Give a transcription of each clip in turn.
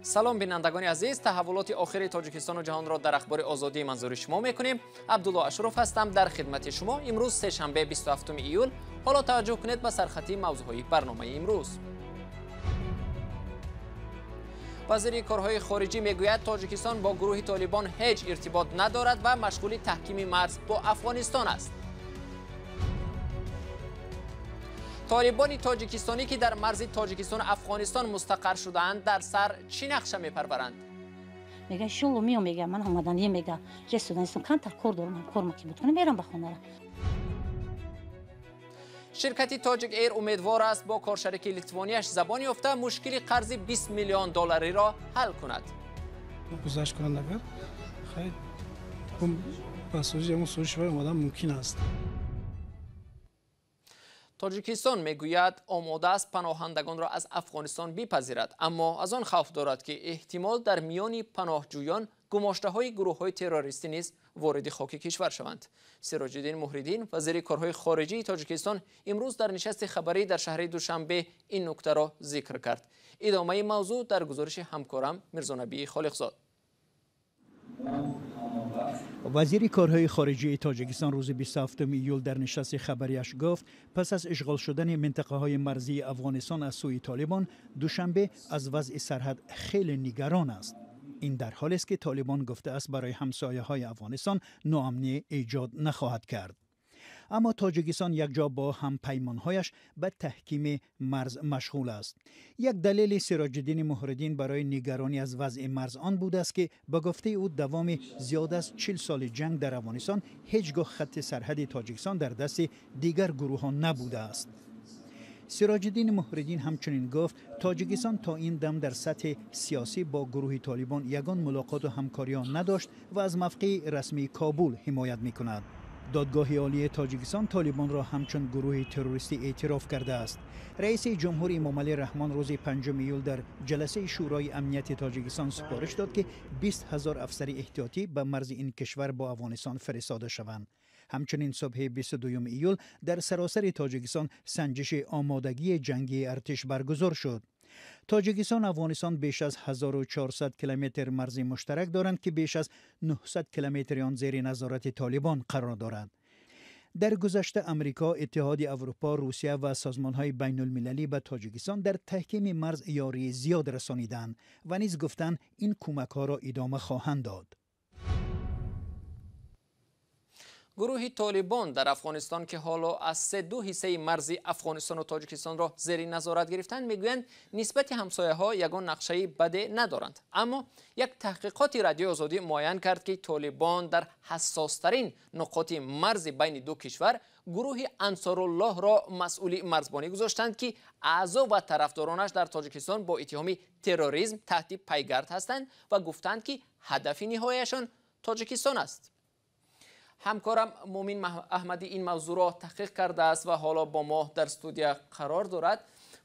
Салом, бинандагони азиз. Таҳаввулоти охири Тоҷикистону ҷаҳонро дар Ахбори Озодӣ манзури шумо мекунем. Абдулло Ашуров ҳастам дар хидмати шумо. Имрӯз сешанбе, 27 июл. Ҳоло таваҷҷӯҳ кунед ба сархатии мавзӯъҳои барномаи имрӯз. Вазири корҳои хориҷӣ мегӯяд, Тоҷикистон бо гурӯҳи Толибон ҳеҷ иртибот надорад ва машғули таҳкими марз бо Афғонистон аст. Толибони тоҷикистонӣ, ки дар марзи Тоҷикистону Афғонистон мустақар шудаанд, дар сар чӣ нақша мепарваранд? Мега, иншолло, меом, мега, ман омаданӣ, мега, жестуданистам, камтар кор дорам, кор ма ки буд кунам, мерам ба хонара. Ширкати Тоҷик Эйр умедвор аст, бо коршарики литвонияш забон ёфта, мушкили қарзи 20 миллион доллариро ҳал кунад. Гузашт кунанд агар, хайр, ба созиш, ягон созиш омадан мумкин аст. Тоҷикистон мегӯяд, омода аст паноҳандагонро аз Афғонистон бипазирад, аммо аз он хавф дорад, ки эҳтимол дар миёни паноҳҷӯён гумоштаҳои гурӯҳҳои террористӣ низ вориди хоки кишвар шаванд. Сироҷиддин Муҳриддин, вазири корҳои хориҷии Тоҷикистон, имрӯз дар нишасти хабарӣ дар шаҳри Душанбе ин нуктаро зикр кард. Идомаи мавзӯъ дар гузориши ҳамкорам Мирзонабии Холиқзод. Вазири корҳои хориҷии Тоҷикистон рӯзи 27 июл дар нишасти хабарияш гуфт, пас аз ишғол шудани минтақаҳои марзии Афғонистон аз сӯи Толибон, Душанбе аз вазъи сарҳад хеле нигарон аст. Ин дар ҳолест, ки Толибон гуфтааст, барои ҳамсояҳои Афғонистон ноамнӣ эҷод нахоҳад кард. Аммо Тоҷикистон якҷо бо ҳампаймонҳояш ба таҳкими марз машғул аст. Як далели Сироҷиддини Муҳриддин барои нигаронӣ аз вазъи марз он будааст, ки ба гуфтаи ӯ, давоми зиёд аз 40 соли ҷанг дар Афғонистон ҳеҷ гоҳ хатти сарҳади Тоҷикистон дар дасти дигар гурӯҳҳо набудааст. Сироҷиддини Муҳриддин ҳамчунин гуфт, Тоҷикистон то ин дам дар сатҳи сиёсӣ бо гурӯҳи Толибон ягон мулоқоту ҳамкориҳо надошт ва аз мавқеи расмии Кобул ҳимоят мекунад. Додгоҳи Олии Тоҷикистон Толибонро ҳамчун гурӯҳи террористӣ эътироф кардааст. Раиси ҷумҳур Эмомалӣ Раҳмон рӯзи 5 июл дар ҷаласаи Шӯрои амнияти Тоҷикистон супориш дод, ки 20 000 афсари эҳтиётӣ ба марзи ин кишвар бо Афғонистон фиристода шаванд. Ҳамчунин субҳи 22 июл дар саросари Тоҷикистон санҷиши омодагии ҷангии артиш баргузор шуд. Тоҷикистон Афғонистон беш аз 1400 километр марзи муштарак доранд, ки беш аз 900 километри он зери назорати Толибон қарор дорад. Дар гузашта Амрико, Иттиҳоди Аврупо, Русия ва созмонҳои байнулмилалӣ ба Тоҷикистон дар таҳкими марз ёрии зиёд расониданд ва низ гуфтанд, ин кӯмакҳоро идома хоҳанд дод. Гурӯҳи Толибон дар Афғонистон, ки ҳоло аз се ду ҳиссаи марзи Афғонистону Тоҷикистонро зери назорат гирифтанд, мегӯянд, нисбати ҳамсояҳо ягон нақшаи баде надоранд. Аммо як таҳқиқоти Радиои Озодӣ муайян кард, ки Толибон дар ҳассостарин нуқоти марзи байни ду кишвар гурӯҳи Ансоруллоҳро масъули марзбонӣ гузоштанд, ки аъзо ва тарафдоронаш дар Тоҷикистон бо иттиҳоми терроризм таҳти пайгард ҳастанд ва гуфтанд, ки ҳадафи ниҳояшон Тоҷикистон аст. Ҳамкорам Мумин Аҳмадӣ ин мавзӯъро таҳқиқ кардааст ва ҳоло бо мо дар студия қарор дорад.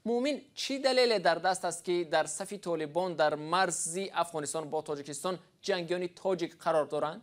Мумин, чӣ далеле дар даст аст, ки дар сафи Толибон дар марзи Афғонистон бо Тоҷикистон ҷангиёни тоҷик қарор доранд?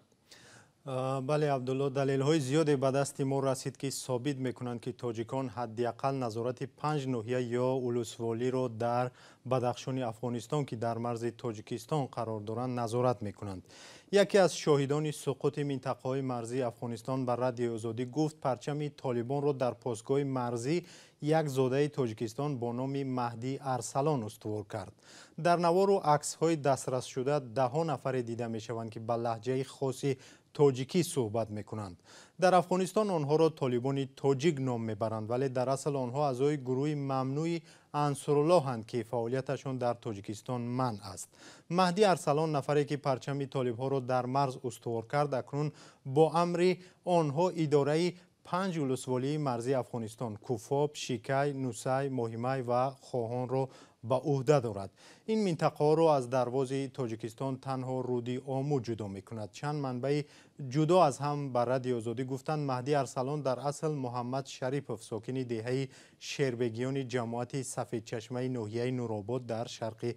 Бале, Абдулло, далелҳои зиёде ба дасти мо расид, ки собит мекунанд, ки тоҷикон ҳадди ақал назорати панҷ ноҳия ё улусволиро дар Бадахшони Афғонистон, ки дар марзи Тоҷикистон қарор доранд, назорат мекунанд. Яке аз шоҳидони суқути минтақаҳои марзии Афғонистон ба Радиои Озодӣ гуфт, парчами Толибонро дар постгоҳи марзӣ як зодаи Тоҷикистон бо номи Маҳдӣ Арсалон устувор кард. Дар навору аксҳои дастрасшуда даҳҳо нафаре дида мешаванд, ки ба лаҳҷаи хоси тоҷикӣ суҳбат мекунанд. Дар Афғонистон онҳоро толибони тоҷик ном мебаранд, вале дар асл онҳо аъзои гурӯҳи мамнӯи Ансуруллоҳанд, ки фаъолияташон дар Тоҷикистон манъ аст. Маҳдӣ Арсалон, нафаре ки парчами толибҳоро дар марз устувор кард, акнун бо амри онҳо идораи панҷ улусволии марзии Афғонистон: Куфоб, Шикай, Нусай, Моҳимай ва Хоҳонро ба ӯҳда дорад. Ин минтақаҳоро аз дарвози Тоҷикистон танҳо рӯди Ому ҷудо мекунад. Чанд манбаи ҷудо аз ҳам ба Радиои Озодӣ гуфтанд, Маҳдӣ Арсалон дар асл Муҳаммад Шарипов, сокини деҳаи Шербегиёни ҷамоати Сафедчашмаи ноҳияи Нуробод дар шарқи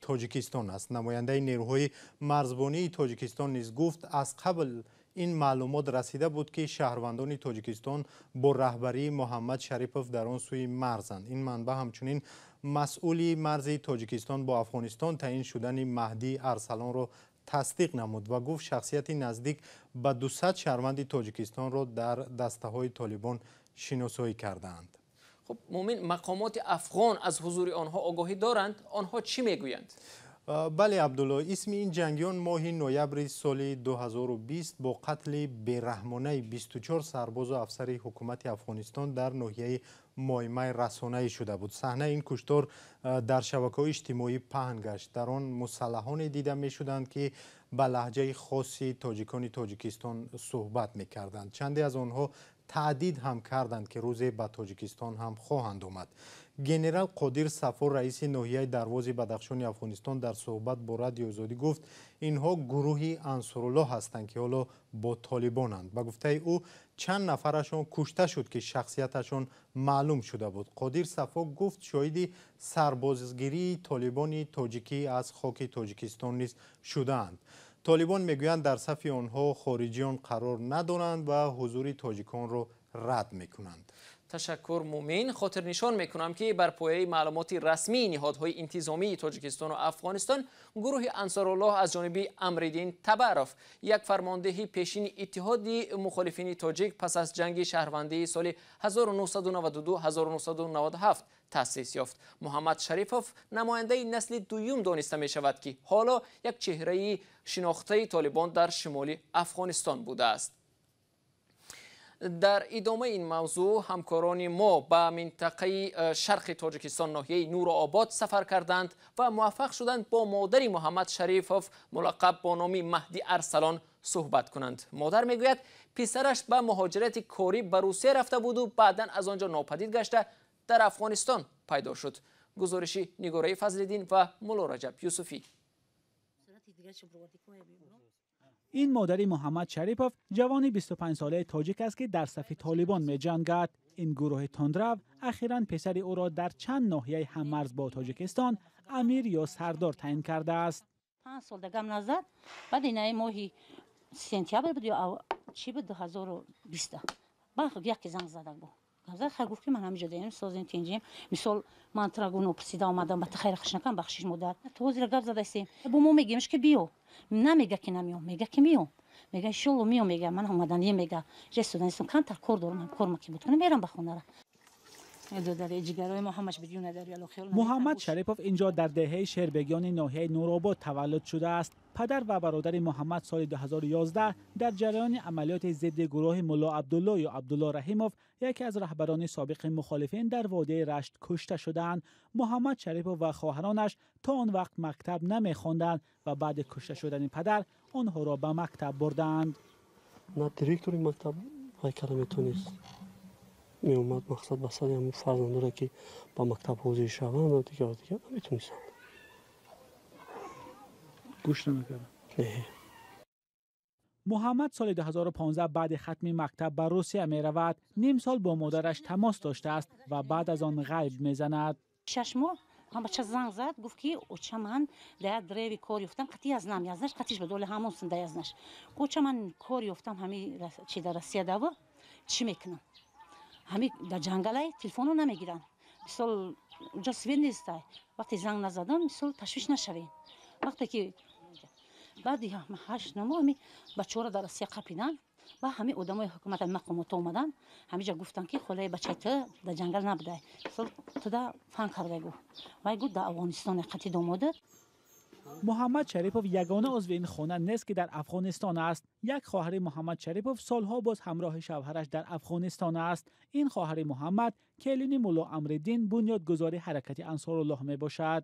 Тоҷикистон аст. Намояндаи нерӯҳои марзбонии Тоҷикистон низ гуфт, аз қабл ин маълумот расида буд, ки шаҳрвандони Тоҷикистон бо раҳбарии Муҳаммад Шарипов дар он сӯи марзанд. Ин манбаъ ҳамчунин Масъули марзи Тоҷикистон бо Афғонистон таъин шудани Маҳдӣ Арсалонро тасдиқ намуд ва гуфт шахсияти наздик ба 200 шаҳрванди Тоҷикистонро дар дастаҳои Толибон шиносоӣ кардаанд. Хуб, Мумин, мақомоти афғон аз ҳузури онҳо огоҳӣ доранд? Онҳо чӣ мегӯянд? Бале, Абдулло, исми ин ҷангиён моҳи ноябри соли 2020 бо қатли бераҳмонаи 24 сарбозу афсари ҳукумати Афғонистон дар ноҳияи Моймай расонаӣ шуда буд. Саҳнаи ин куштор дар шабакаҳои иҷтимоӣ паҳн гашт. Дар он мусаллаҳоне дида мешуданд, ки ба лаҳҷаи хоси тоҷикони Тоҷикистон суҳбат мекарданд. Чанде аз онҳо таъдид ҳам карданд, ки рӯзе ба Тоҷикистон ҳам хоҳанд омад. Генерал Қодир Сафо, раиси ноҳияи Дарвози Бадахшони Афғонистон, дар суҳбат бо Радиои Озодӣ гуфт, инҳо гурӯҳи Ансоруллоҳ ҳастанд, ки ҳоло бо толибонанд. Ба гуфтаи ӯ, чанд нафарашон кушта шуд, ки шахсияташон маълум шуда буд. Қодир Сафо гуфт, шоҳиди сарбозгирии толибони тоҷикӣ аз хоки Тоҷикистон низ шудаанд. Толибон мегӯянд, дар сафи онҳо хориҷиён қарор надоранд ва ҳузури тоҷиконро рад мекунанд. Ташаккур, Мумин. Хотирнишон мекунам, ки бар пояи маълумоти расмии ниҳодҳои интизомии Тоҷикистону Афғонистон, гурӯҳи Ансоруллоҳ аз ҷониби Амриддин Табаров, як фармондеҳи пешини Иттиҳоди мухолифини тоҷик, пас аз ҷанги шаҳрвандии соли 1992-1997 таъсис ёфт. Муҳаммад Шарифов намояндаи насли дуюм дониста мешавад, ки ҳоло як чеҳраи шинохтаи толибон дар шимоли Афғонистон будааст. Дар идомаи ин мавзӯъ ҳамкорони мо ба минтақаи шарқи Тоҷикистон, ноҳияи Нурообод сафар карданд ва муваффақ шуданд бо модари Муҳаммад Шарифов, мулаққаб бо номи Маҳдӣ Арсалон, суҳбат кунанд. Модар мегӯяд, писараш ба муҳоҷирати корӣ ба Русия рафта буду баъдан аз он ҷо нопадид гашта дар Афғонистон пайдо шуд. Гузориши Нигораи Фазлиддин ва Мулло Раҷаб Юсуфӣ. Ин модари Муҳаммад Шарипов ҷавони 25-солаи тоҷик аст, ки дар сафи толибон меҷангад. Ин гурӯҳи тундрав ахиран писари ӯро дар чанд ноҳияи ҳаммарз бо Тоҷикистон амир ё сардор таъин кардааст. 5 сол дагам назад, баъд инаи моҳи сентябр буд ё чӣ буд, 2020 баъд яке занг зада буд. Хай гуфт, ки ман ҳамиҷо даем, созем, тинҷем. Мисол, ман тура гуно пурсида омадам, ба ту хайр хуш накам, бахшиш, модар. То ҳозира гап задастем. Бо мо мегӯемш, ки биё. Намега, ки намеём, мега, ки меём. Мега, иншолло меём, мега, ман омаданӣ, мега. Жестоданистам, камтар кор дорам, корма ки буд кунам, мерам ба хонара. Муҳаммад Шарипов инҷо дар деҳаи Шербегиёни ноҳияи Нуробод таваллуд шудааст. Падар ва бародари Муҳаммад соли 2011 дар ҷараёни амалиёти зидди гурӯҳи Мулло Абдулло ё Абдулло Раҳимов, яке аз раҳбарони собиқи мухолифин дар водии Рашт, кушта шудаанд. Муҳаммад Шарипов ва хоҳаронаш то он вақт мактаб намехонданд ва баъди кушта шудани падар онҳоро ба мактаб бурданд. На директори мактаб вай карда метавонист, меомад, мақсад ба сари ҳамун фарзандоре, ки ба мактаб ҳозир шаванд ва дигар дигар, наметонистанд. Гӯш намекарданд. Не. Муҳаммад соли 2015 баъди хатми мактаб ба Русия меравад. Ним сол бо модараш тамос доштааст ва баъд аз он ғайб мезанад. 6 моҳ ҳам бача занг зад, гуфт, ки оча, ман дар як древи кор ёфтам, қати язнам, язнаш қатиш буд, оле ҳамон син да язнаш. Оча, ман кор ёфтам, ҳами чи дар Россия даво, чӣ мекунам? Ҳами дар ҷангалай телефонро намегиранд, мисол, унҷо свет нестай. Вақте занг назадам, мисол, ташвиш нашавем. Вақте ки баъди 8 моҳ ҳами бачаҳоро дар Россия қапидан, ба ҳами одамои ҳукумат, мақомото омадан, ҳамиҷа гуфтанд, ки холаи бачаи ту дар ҷангал набудай, мисол, туда фан кардай, гуфт. Вай гуфт, дар Афғонистон қати домодат. Муҳаммад Шарипов ягона узви ин хона нест, ки дар Афғонистон аст. Як хоҳари Муҳаммад Шарипов солҳо боз ҳамроҳи шавҳараш дар Афғонистон аст. Ин хоҳари Муҳаммад келини Мулло Амриддин, бунёдгузори ҳаракати Ансоруллоҳ, мебошад.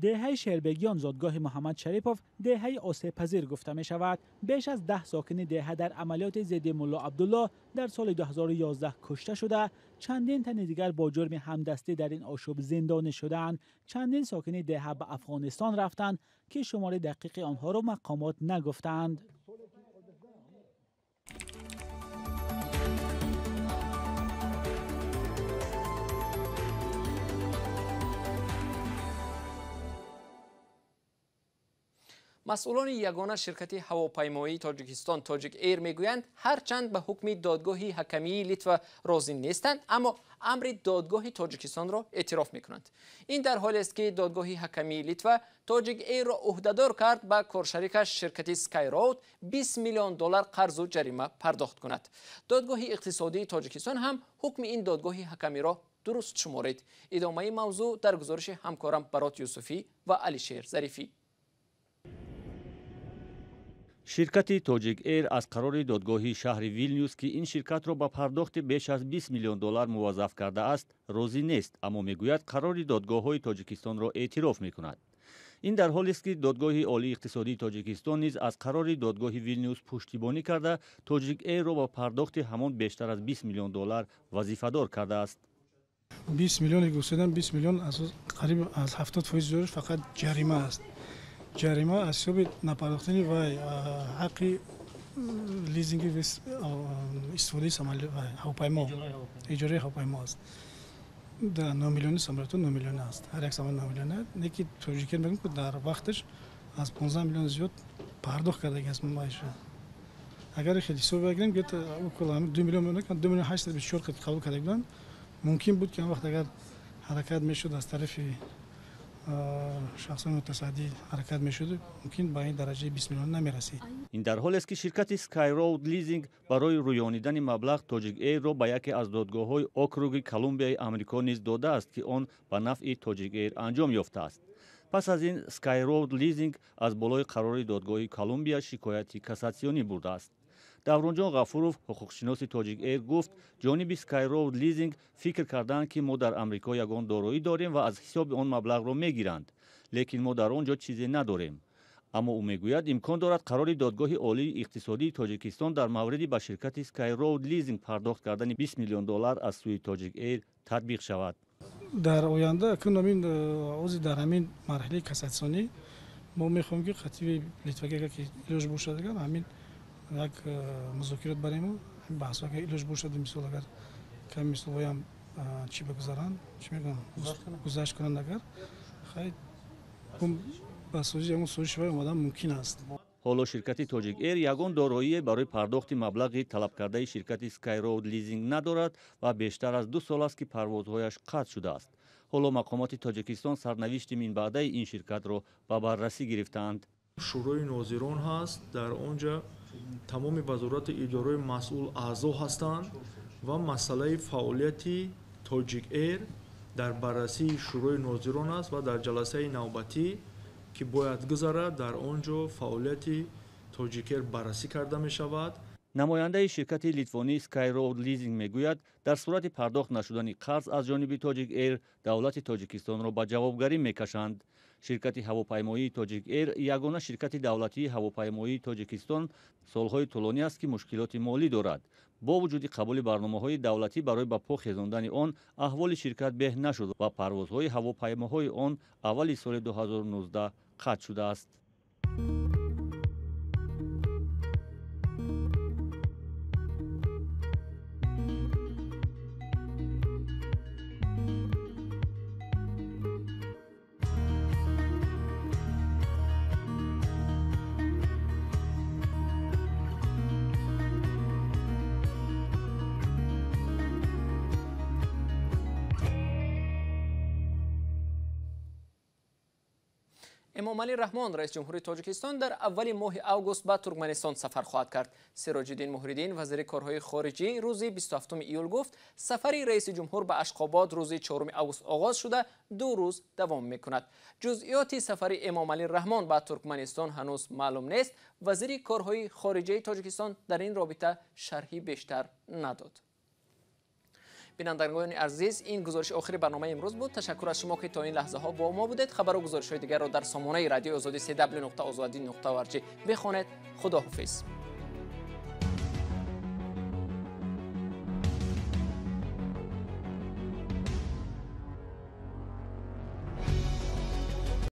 Деҳаи Шербегиён, зодгоҳи Муҳаммад Шарипов, деҳаи осебпазир гуфта мешавад. Беш аз 10 сокини деҳа дар амалиёти зидди Мулло Абдулло дар соли 2011 кушта шуда, чандин тани дигар бо ҷурми ҳамдастӣ дар ин ошӯб зиндонӣ шудаанд. Чандин сокини деҳа ба Афғонистон рафтанд, ки шумори дақиқи онҳоро мақомот нагуфтаанд. Масъулони ягона ширкати ҳавопаймоии Тоҷикистон Тоҷик Эйр мегӯянд, ҳарчанд ба ҳукми додгоҳи ҳакамии Литва розӣ нестанд, аммо амри додгоҳи Тоҷикистонро эътироф мекунанд. Ин дар ҳолест, ки додгоҳи ҳакамии Литва Тоҷик Эйрро ӯҳдадор кард ба коршарикаш ширкати Skyroad 20 миллион доллар қарзу ҷарима пардохт кунад. Додгоҳи иқтисодии Тоҷикистон ҳам ҳукми ин додгоҳи ҳакамиро дуруст шуморид. Идомаи мавзӯъ дар гузориши ҳамкорам Барот Юсуфӣ ва Алишер Зарифӣ. Ширкати Тоҷик Эйр аз қарори додгоҳи шаҳри Вилнюс, ки ин ширкатро ба пардохти беш аз 20 миллион доллар муваззаф кардааст, розӣ нест, аммо мегӯяд қарори додгоҳҳои Тоҷикистонро эътироф мекунад. Ин дар ҳолест, ки додгоҳи олии иқтисодии Тоҷикистон низ аз қарори додгоҳи Вилнюс пуштибонӣ карда, Тоҷик Эйрро ба пардохти ҳамон бештар аз 20 миллион доллар вазифадор кардааст. 20 миллиони гуфтадан 20 миллион қариб аз 70% зиёдаш фақат ҷарима аст. Ҷарима аз ҳисоби напардохтани ва ҳаққи лизинги истифодаи ҳавопаймо, иҷораи ҳавопаймо аст. Дар 9 миллиони самолётҳо 9 миллион аст. Ҳар як самолёт 9 миллион аст. Не ки Тоҷикэйр мегӯям, ки дар вақташ аз 15 миллион зиёд пардохт кардаги аст маоша. Агар хеле ҳисоб бигирем, где-то около 2 миллион, 2 миллион 824 қабул карда буданд. Мумкин буд, ки он вақт агар ҳаракат мешуд аз тарафи шахсони мутасаддӣ ҳаракат мешуд, мумкин ба ин дараҷаи 20 миллион намерасид. Ин дар ҳолест, ки ширкати Skyroad Leasing барои рӯёнидани маблағ Тоҷик Эйрро ба яке аз додгоҳҳои округи Колумбияи Амрико низ додааст, ки он ба нафъи Тоҷик Эйр анҷом ёфтааст. Пас аз ин Skyroad Leasing аз болои қарори додгоҳи Колумбия шикояти кассатсионӣ бурдааст. Давронҷон Ғафуров, ҳуқуқшиноси Тоҷик Эйр, гуфт ҷониби Skyroad Leasing фикр карданд, ки мо дар Амрико ягон дороӣ дорем ва аз ҳисоби он маблағро мегиранд, лекин мо дар он ҷо чизе надорем. Аммо ӯ мегӯяд, имкон дорад қарори додгоҳи олии иқтисодии Тоҷикистон дар мавриди ба ширкати Skyroad Leasing пардохт кардани 20 миллион доллар аз сӯи Тоҷик Эйр татбиқ шавад. Дар оянда акнун ҳамин ози дар ҳамин марҳилаи кассатсионӣ мо мехоҳем, ки хатиби литвагӣ агар ки илоҷ бошад, агар ҳамин як музокирот барему баҳсҳо агар илоҷ бошад, мисол агар ками мисолҳоям чӣ бигузаранд, чӣ мегӯям, гузашт кунанд, агар хай ба созиш ягон созиш вай омадан мумкин аст. Ҳоло ширкати Тоҷик Эйр ягон дороие барои пардохти маблағи талабкардаи ширкати Skyroad Leasing надорад ва бештар аз 2 сол аст, ки парвозҳояш қатъ шудааст. Ҳоло мақомоти Тоҷикистон сарнавишти минбаъдаи ин ширкатро ба баррасӣ гирифтаанд. Шӯрои нозирон ҳаст, дар он ҷа тамоми вазорату идораҳои масъул аъзо ҳастанд ва масъалаи фаъолияти Тоҷик Эйр дар баррасии шӯрои нозирон аст ва дар ҷаласаи навбатӣ, ки бояд гузарад, дар он ҷо фаъолияти Тоҷик Эйр баррасӣ карда мешавад. Намояндаи ширкати литвонии Skyroad Leasing мегӯяд, дар сурати пардохт нашудани қарз аз ҷониби Тоҷик Эйр давлати Тоҷикистонро ба ҷавобгарӣ мекашанд. Ширкати ҳавопаймоии Тоҷик Эйр ягона ширкати давлатии ҳавопаймоии Тоҷикистон солҳои тӯлонӣ аст, ки мушкилоти молӣ дорад. Бо вуҷуди қабули барномаҳои давлатӣ барои ба по хезондани он, аҳволи ширкат беҳ нашуд ва парвозҳои ҳавопаймоҳои он аввали соли 2019 қатъ шудааст. Эмомалӣ Раҳмон, раис ҷумҳури Тоҷикистон, дар аввали моҳи август ба Туркманистон сафар хоҳад кард. Сироҷиддин Муҳриддин, вазири корҳои хориҷӣ, рӯзи 27 июл гуфт, сафари раиси ҷумҳур ба Ашқобод рӯзи 4 август оғоз шуда, 2 рӯз давом мекунад. Ҷузъиёти сафари Эмомалӣ Раҳмон ба Туркманистон ҳанӯз маълум нест. Вазири корҳои хориҷаи Тоҷикистон дар ин робита шарҳи бештар надод. Бинандагони азиз, ин гузориши охири барномаи имрӯз буд. Ташаккур аз шумо, ки то ин лаҳзаҳо бо мо будед. Хабару гузоришҳои дигарро дар сомонаи радиои Озодӣ cw.ozodi.org бихонед. Худоҳофиз.